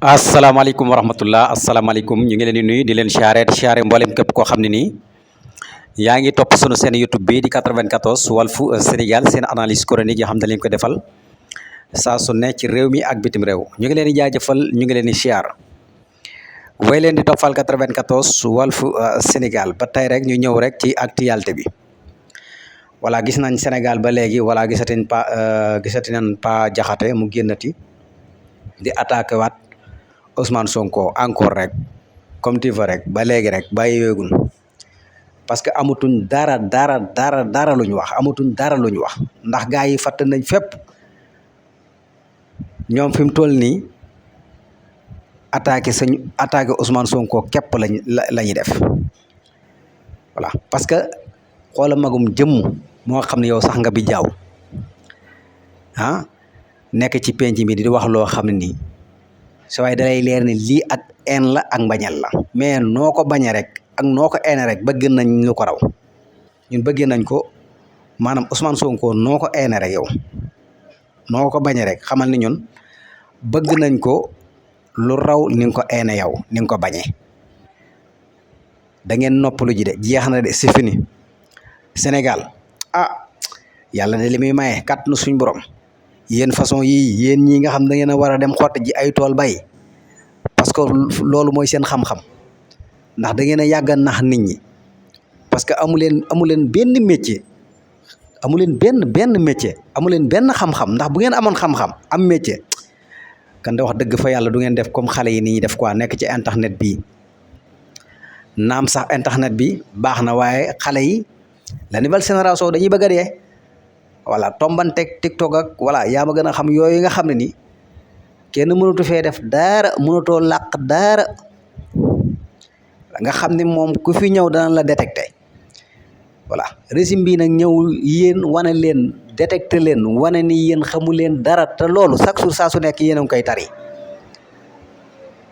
asalaamaaleykum wa rahmatullah asalaamaaleykum ñu ngi leen di nuyu di leen siyaare mboolem képp koo xam ne nii yaa ngi topp sunu seen YouTube bi di 94 Walfu Sénégal seen analyse chronique yoo xam ne leen ko defal saa su ne ci réew mi ak bitim réew ñu ngi leen di jaajëfal ñu ngi leen di siyaar way leen di toppal 94 Walfu Sénégal ba tey rek ñu ñëw rek ci actualité bi voilà gis nañ Sénégal ba léegi voilà gisati nañ Pa Jaxate mu génnati di attaqué waat Ousmane Sonko encore rek comme tu veux rek ba léegi rek bàyyi yéegul parce que amatuñ dara lu ñu wax amatuñ dara lu ñu wax ndax gars yi fàtt nañ fépp ñoom fi mu toll nii attaqué Ousmane Sonko képp la ñuy def voilà parce que xoola magum jëmm moo xam ne yow sax nga bi jaaw nekk ci penc mi di wax loo xam ne nii sa waaye dalay leer ne lii ak en la ak mbañal la mais noo ko bañee rek ak noo ko ene rek bëgg nañ lu ko raw ñun bëgg nañ ko maanaam Ousmane Sonko noo ko ene rek yow noo ko bañee rek xamal ni ñun bëgg nañ ko lu raw ni nga ko ene yow ni nga ko bañee da ngeen noppalu ji de jeex na de c'est fini Sénégal yàlla de li muy maye kat nu suñ borom yéen façon yii yéen ñii nga xam da ngeen a war a dem xotti ji ay tool bay parce que loolu mooy seen xam-xam ndax da ngeen a yàgg a nax nit ñi parce que amu leen benn métier amu leen benn métier amu leen benn xam-xam ndax bu ngeen amoon xam-xam am métier kan da wax dëgg fa yàlla du ngeen def comme xale yi ni ñuy def quoi nekk ci internet bi naam sax internet bi baax na waaye xale yi la nouvelle génération dañuy bëgg a dee voilà tombanteeg TikTok ak voilà yaa ma gën a xam yooyu nga xam ne ni kenn mënatu fee def dara mënatoo làq dara nga xam ne moom ku fi ñëw dana la détecté voilà régime bii nag ñëw yéen wane leen détecté leen wane ni yéen xamu leen dara te loolu chaque jour saa su nekk yéen a ngi koy tari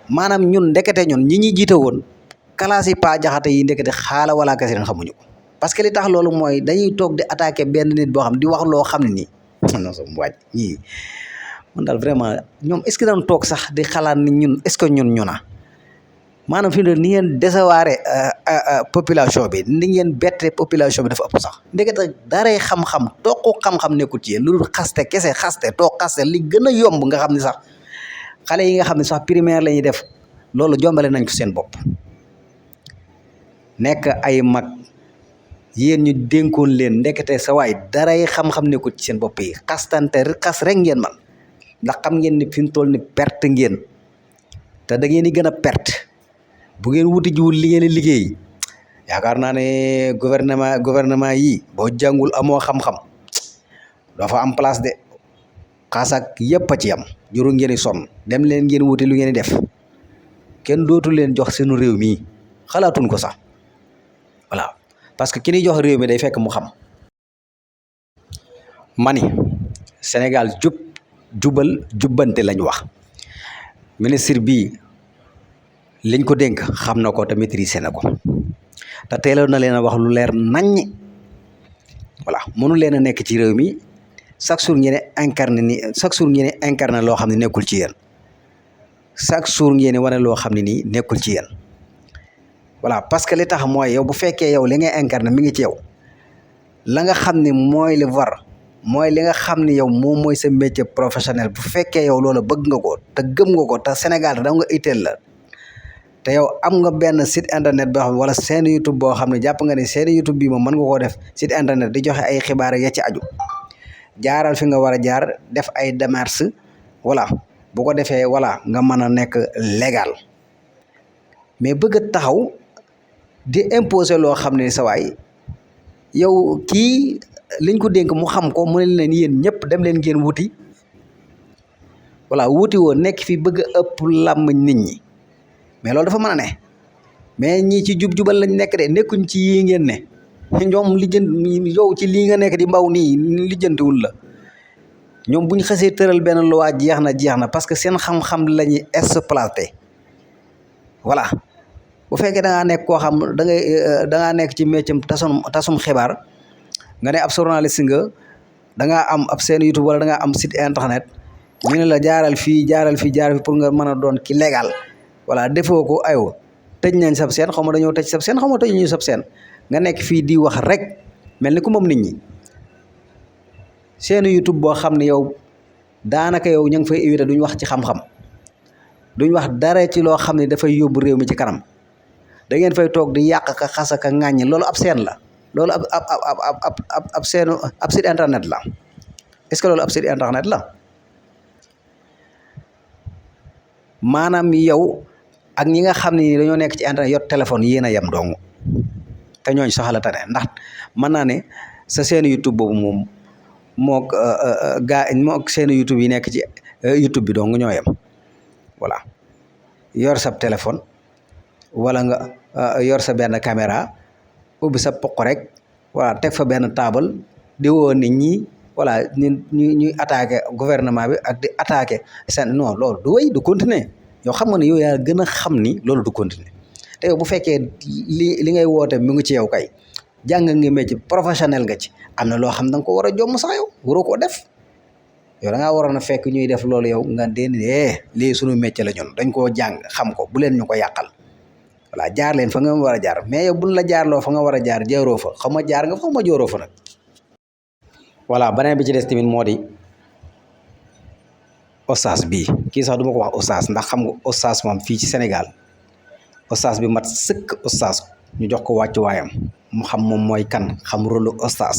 maanaam ñun ndekete ñun ñi ñuy jiite woon classe yi Pa Jaxate yi ndekete xaala wala kese leen xamuñu ko parce que li tax loolu mooy dañuy toog di attaqué benn nit boo xam di wax loo xam ne nii non sa waaj ñii man daal vraiment ñoom est ce que dañ toog sax di xalaat ni ñun est ce que ñun maanaam fi mu ne ni ngeen décevoir population bi ni ngeen bette population bi dafa ëpp sax ndekete daray xam-xam toog xam-xam nekkul ci yéen lu dul xaste kese xaste toog xaste li gën a yomb nga xam ne sax xale yi nga xam ne sax primaire la ñuy def loolu jombale nañ ko seen bopp nekk ay mag yéen ñu dénkoon leen ndekete sa waay daray xam-xam nekkul ci seen bopp yi xas rek ngeen man ndax xam ngeen ni fi mu toll ni perte ngeen te da ngeen di gën a perte bu ngeen wuti jiwul li ngeen di liggéey yaakaar naa ne gouvernement yi boo jàngul amoo xam-xam doo fa am place de xaas ak yëpp a ci am juru ngeen di sonn dem leen ngeen wuti lu ngeen di def kenn dootu leen jox seenu réew mi xalaatuñ ko sax voilà parce que ki ñuy jox réew mi day fekk mu xam mani Sénégal jubal jubbante lañ wax ministre bi liñ ko dénk xam na ko te maîtriser na ko te teeloon na leen a wax lu leer naññ voilà mënu leen a nekk ci réew mi chaque jour ngeen incarné loo xam ne nekkul ci yéen chaque jour ngeen wane loo xam ne nii nekkul ci yéen voilà parce que li tax mooy yow bu fekkee yow li ngay incarné mi ngi ci yow la nga xam ne mooy li war mooy li nga xam ne yow moom mooy sa métier professionnel bu fekkee yow loola bëgg nga ko te gëm nga ko te Sénégal da nga itteel la te yow am nga benn site internet boo xam wala seen YouTube boo xam ne jàpp nga ne seen YouTube bii moom mën nga koo def site internet di joxe ay xibaar ya ci aju jaaral fi nga war a jaar def ay démarches voilà bu ko defee voilà nga mën a nekk légal mais bëgg a taxaw di imposer loo xam ne sa waay yow kii liñ ko dénk mu xam ko mu ne leen yéen ñëpp dem leen ngeen wuti voilà wuti woo nekk fi bëgg a ëpp làmm nit ñi mais loolu dafa mën a ne mais ñii ci jubal lañ nekk de nekkuñ ci yii ngeen ne ñoom yow ci lii nga nekk di mbaw nii lijjantiwul la ñoom buñ xasee tëral benn loi jeex na parce que seen xam-xam la ñuy exploité voilà bu fekkee da ngaa nekk koo xam da ngaa nekk ci métier tasum xibaar nga ne ab journaliste nga da ngaa am ab seen YouTube wala da ngaa am site internet ñu ne la jaaral fii pour nga mën a doon ki légal voilà defoo ko aywa tëj nañ sab seen xaw ma dañoo tëj sab seen xaw ma tëj ñu sab seen nga nekk fii di wax rek mel ni ku moom nit ñi seen YouTube boo xam ne yow daanaka yow ñu ngi fay éviter duñ wax ci xam-xam duñ wax dara ci loo xam ne dafay yóbbu réew mi ci kanam da ngeen fay toog di yàq ka xas ka ŋàññi loolu ab seen la loolu ab seenu ab site internet la est-ce que loolu ab site internet la maanaam yow ak ñi nga xam ne dañoo nekk ci internet yor téléphone yéen a yem dong te ñooñ soxla tane ndax mën naa ne sa seen YouTube boobu moom mook seen YouTube yi nekk ci YouTube bi dong ñoo yem voilà yor sa téléphone wala nga yor sa benn caméra ubbi sa poq rek voilà teg fa benn taabal di woo nit ñi voilà ñuy attaqué gouvernement bi ak di attaqué seen non loolu du wéy du continuer yow xam nga ne yow yaa gën a xam ni loolu du continuer te yow bu fekkee li ngay woote mi ngi ci yow kay jàng nga métier professionnel nga ci am na loo xam da nga ko war a jomm sax yow waroo koo def yow da ngaa waroon a fekk ñuy def loolu yow nga deen lii sunu métier la ñun dañ koo jàng xam ko bu leen ñu ko yàqal voilà jaar leen fa nga war a jaar mais yow buñ la jaarloo fa nga war a jaar jaaroo fa xaw ma jaar nga fa xaw ma jooroo fa nag voilà beneen bi ci des tamit moo di oustaz bii kii sax du ma ko wax oustaz ndax xam nga oustaz moom fii ci Sénégal oustaz bi mat sëkk oustaz ñu jox ko wàccuwaayam mu xam moom mooy kan xam rôle oustaz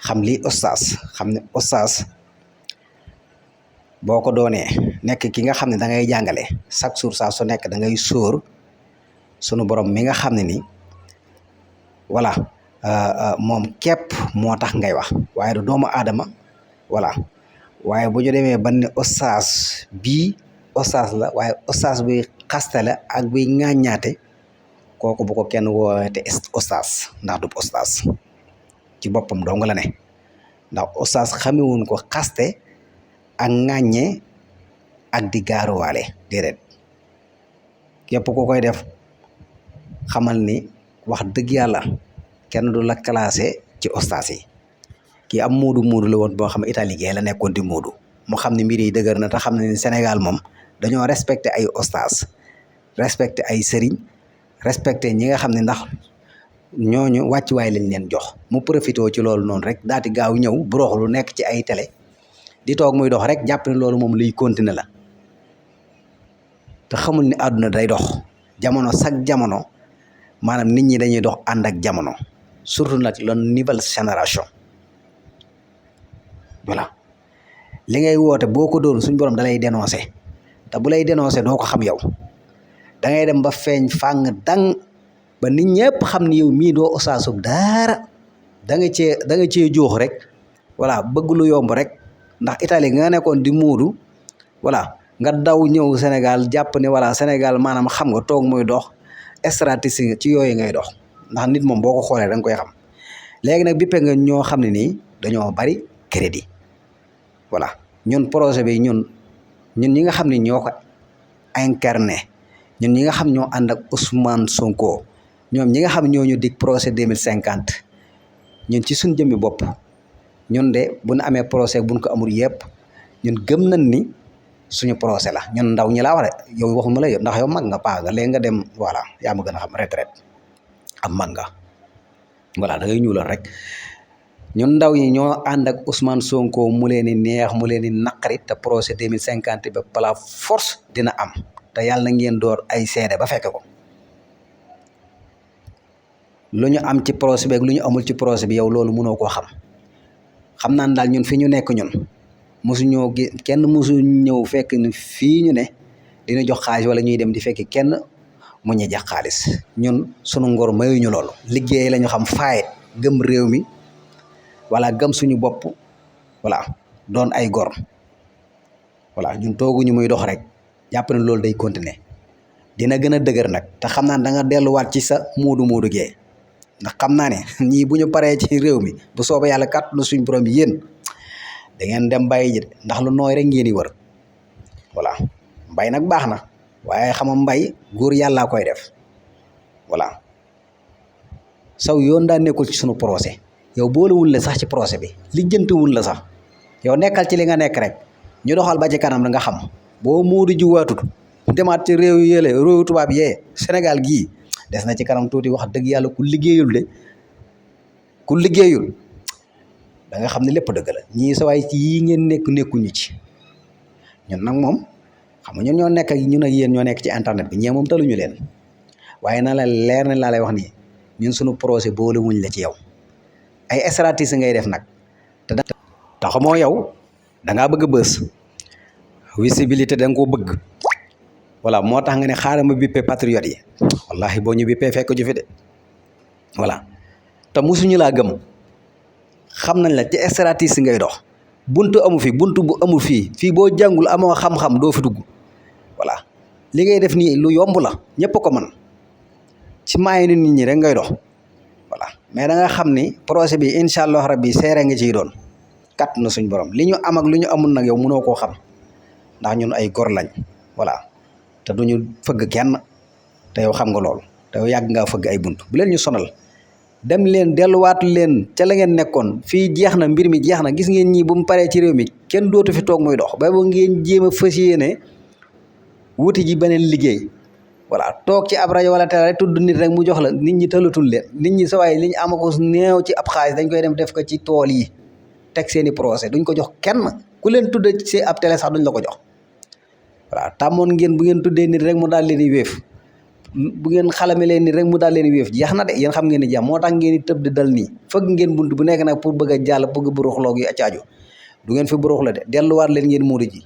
xam lii oustaz xam ne oustaz boo ko doonee nekk ki nga xam ne da ngay jàngale chaque jour saa su nekk da ngay sóor sunu borom mi nga xam ne ni voilà moom képp moo tax ngay wax waaye du doomu aadama voilà waaye bu ñu demee ban ne oustaz bii oustaz la waaye oustaz buy xaste la ak buy ŋàññaate kooku bu ko kenn woowete oustaz ndax du oustaz ci boppam dong la ne ndax oustaz xamewuñ ko xaste ak ŋàññe ak di gaaruwaale déedéet képp ku koy def xamal ni wax dëgg yàlla kenn du la classé ci oustaz yi kii am muudu la woon boo xam ne italien la nekkoon di muudu mu xam ne mbir yi dëgër na te xam ne ni Sénégal moom dañoo respecté ay oustaz respecté ay sëriñ respecté ñi nga xam ne ndax ñooñu wàccuwaay lañ leen jox mu profité ci loolu noonu rek daati gaaw ñëw bu lu nekk ci ay télé di toog muy dox rek jàpp ne loolu moom luy continuer la te xamul ni àdduna day dox jamono chaque jamono maanaam nit ñi dañuy dox ànd ak jamono surtout nag la nouvelle génération voilà li ngay woote boo ko doon suñ borom da lay dénoncé te bu lay dénoncé doo ko xam yow da ngay dem ba feeñ fàng dang ba nit ñëpp xam ni yow mii doo osaasub daara da nga cee joox rek voilà bëgg lu yomb rek ndax Italie nga nekkoon di muudu voilà nga daw ñëw Sénégal jàpp ne voilà Sénégal maanaam xam nga toog muy dox stratégie ci yooyu ngay dox ndax nit moom boo ko xoolee da nga koy xam léegi nag bippe nga ñoo xam ne nii dañoo bari crédit voilà ñun projet bi ñun ñi nga xam ne ñoo ko incarné ñun ñi nga xam ñoo ànd ak Ousmane Sonko ñoom ñi nga xam ñoo ñu dig projet 2050 ñun ci suñ jëmmi bopp ñun de bu ñu amee projet buñ ko amul yëpp ñun gëm nañ ni suñu projet la ñun ndaw ñi laa wax de yow waxuma la yow ndax yow mag nga paa nga léegi nga dem voilà yaa ma gën a xam retraite am mag nga voilà da ngay ñuulal rek ñun ndaw ñi ñoo ànd ak Ousmane Sonko mu leen di neex mu leen di naqari te projet 2050 ba par force dina am te yàlla na ngeen door ay seede ba fekk ko lu ñu am ci projet bi ak lu ñu amul ci projet bi yow loolu mënoo koo xam naa daal ñun fi ñu nekk ñun mosu ñoo gi kenn mosu ñëw fekk ni fii ñu ne dina jox xaalis wala ñuy dem di fekk kenn mu ñu jox xaalis ñun sunu ngor mayuñu loolu liggéey la ñu xam faaye gëm réew mi wala gëm suñu bopp voilà doon ay gor voilà ñun tooguñu muy dox rek jàpp ne loolu day continuer dina gën a dëgër nag te xam naa da nga delluwaat ci sa muudu gee ndax xam naa ne ñii bu ñu paree ci réew mi bu soobee yàlla kat lu suñ borom bi yéen da ngeen dem bàyyi ji ndax lu nooy rek ngeen di wër voilà mbay nag baax na waaye xam nga mbay góor yàllaa koy def voilà saw yoon daa nekkul ci sunu projet yow boolewul la sax ci projet bi lijjantiwul la sax yow nekkal ci li nga nekk rek ñu doxal ba ci kanam nga xam boo muudu ji waatut demaat ci réew yële réew tubaab yee Sénégal gii des na ci kanam tuuti wax dëgg yàlla ku liggéeyul da nga xam ne lépp dëgg la ñii sa waay ci yii ngeen nekkuñu ci ñun nag moom xam nga ñun ñoo nekk ak ñun ak yéen ñoo nekk ci internet bi ñee moom taluñu leen waaye na la leer na laa lay wax nii ñun suñu projet boole wuñ la ci yow ay stratégie ngay def nag te xamoo yow da ngaa bëgg bës visibilité da nga koo bëgg voilà moo tax nga ne xaaral ma bippe patriote yi wallahi boo ñu bippee fekk ju fi de voilà te musuñu laa gëm xam nañ la ci stratégie ngay dox buntu amu fi buntu bu amul fii boo jàngul amoo xam-xam doo fi dugg voilà li ngay def nii lu yomb la ñëpp ko man ci maayi nit ñi rek ngay dox voilà mais da nga xam ni projet bi incha allah rabbi seere nga ciy doon kat na suñ borom li ñu am ak lu ñu amul nag yow mënoo koo xam ndax ñun ay gor lañ voilà te duñu fëgg kenn te yow xam nga loolu te yow yàgg ngaa fëgg ay bunt bu leen ñu sonal dem leen delluwaatu leen ca la ngeen nekkoon fii jeex na mbir mi jeex na gis ngeen ñii bu mu paree ci réew mi kenn dootu fi toog muy dox ba ngeen jéem a fas yéene wuti ji beneen liggéey voilà toog ci ab rajo wala télé tudd nit rek mu jox la nit ñi tëlatul leen nit ñi sa waay li ñu amako néew ci ab xaalis dañ koy dem def ko ci tool yi teg seeni procès duñ ko jox kenn ku leen tudd ci ab télé sax duñ la ko jox voilà tàmmoon ngeen bu ngeen tuddee nit rek mu daal leen di wéef bu ngeen xalame leen nit rek mu daal leen di wéef jeex na de yéen xam ngeen ni jeex moo tax ngeen di tëb di dal nii fëgg ngeen bunt bu nekk nag pour bëgg a jàll bëgg buruxloog yi accaaju du ngeen fi burux la de delluwaat leen ngeen muudu ji